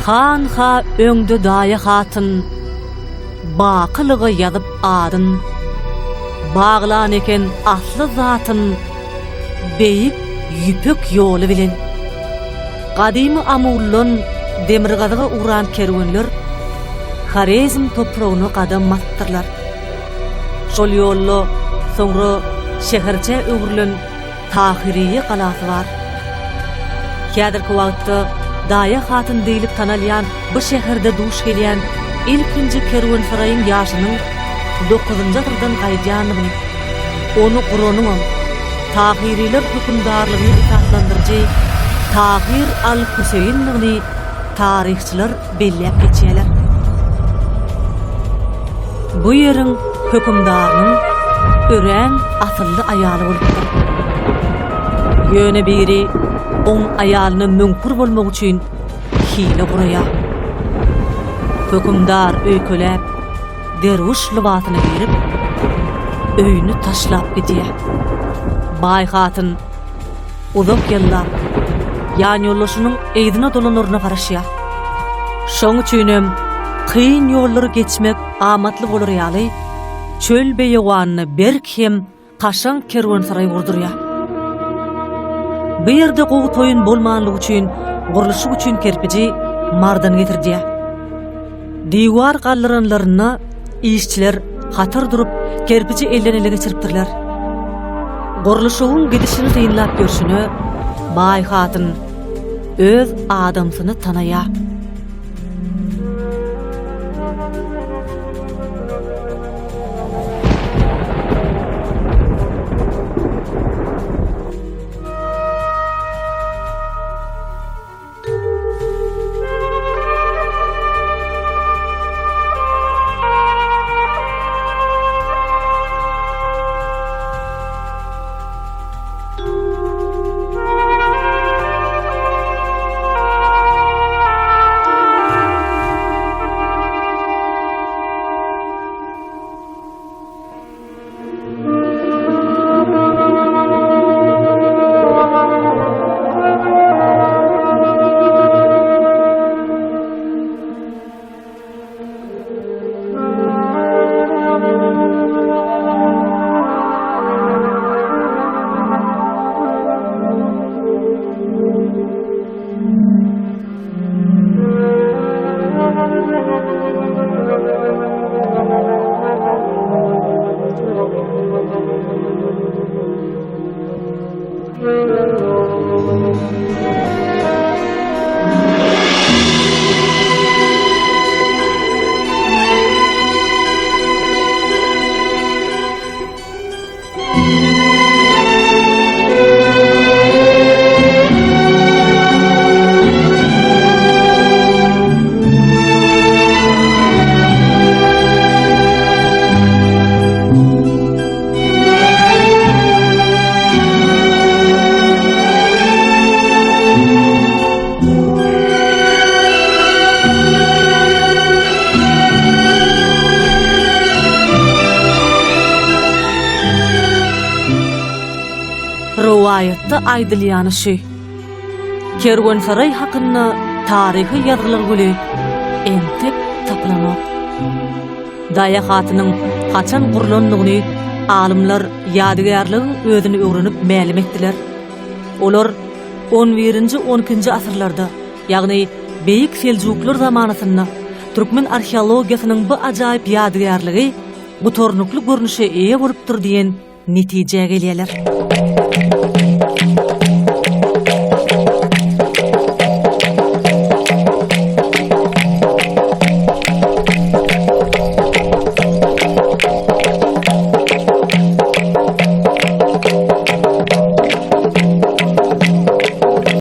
Hanha öňde Daýa hatyn Bakylyga ýazyp adyn, Baglan eken asly zatyn Beýik Ýüpek ýoly bilen. Gadymy Amuldan demirgazyga ugran kerwenler Horezm topragyna gadam basypdyrlar. Şol ýolda soňra şäherçä öwrülen Tahyryýe galasy bar. Häzirki wagtda Daýa hatyn diýlip tanalýan bu şäherde duş gelýän ilkinji kerwensaraýyň ýaşynyň dokuzynjy asyrdan gaýdýandygyny, ony guranyňam Tahyrylar hökümdarlygyny esaslandyryjy Tahyr al-Hüseýindigini taryhçylar belläp geçýärler. Bu ýeriň hökümdarynyň örän asylly aýaly bolupdyr. Ýöne biri oň aýalyna müňkür bolmak üçin hile guraýar. Hökümdar öýkeläp, derwüş lybasyna girip, öýüni taşlap gidýär. Baý hatyn Uzak ýyllap, ýanýoldaşynyň yzyna dolanaryna garaşýar. Şoň üçinem kyn ýollary geçmek amatly bolar ýaly, çöl beýewanynda berk hem kaşaň kerwensaraý gurdurýar. Bu ýerde gowy toýun bolmanlygy üçin gurluşyk üçin kerpiji Mardan getirdýär. Diwar galdyranlarynda işçiler hatar durup, kerpiji elden-ele geçiripdirler. Gurluşygyň gidişini synlap ýörşüne baý hatyn öz adamsyny tanaýar. Rowaýatda aýdylýany şu. Kerwensaraý hakynda taryhy ýazgylar güli entek tapylanok. Daýa hatynyň haçan gurlandygyny alymlar ýadygärligiň özüni öwrenip mälim etdiler. Olar on birinji-on ikinji asyrlarda, ýagny Beýik Seljuklar zamanasynda türkmen arheologiýasynyň bu ajaýyp ýadygärligi gutarnykly görnüşe eýe bolupdyr diýen netijä gelýärler.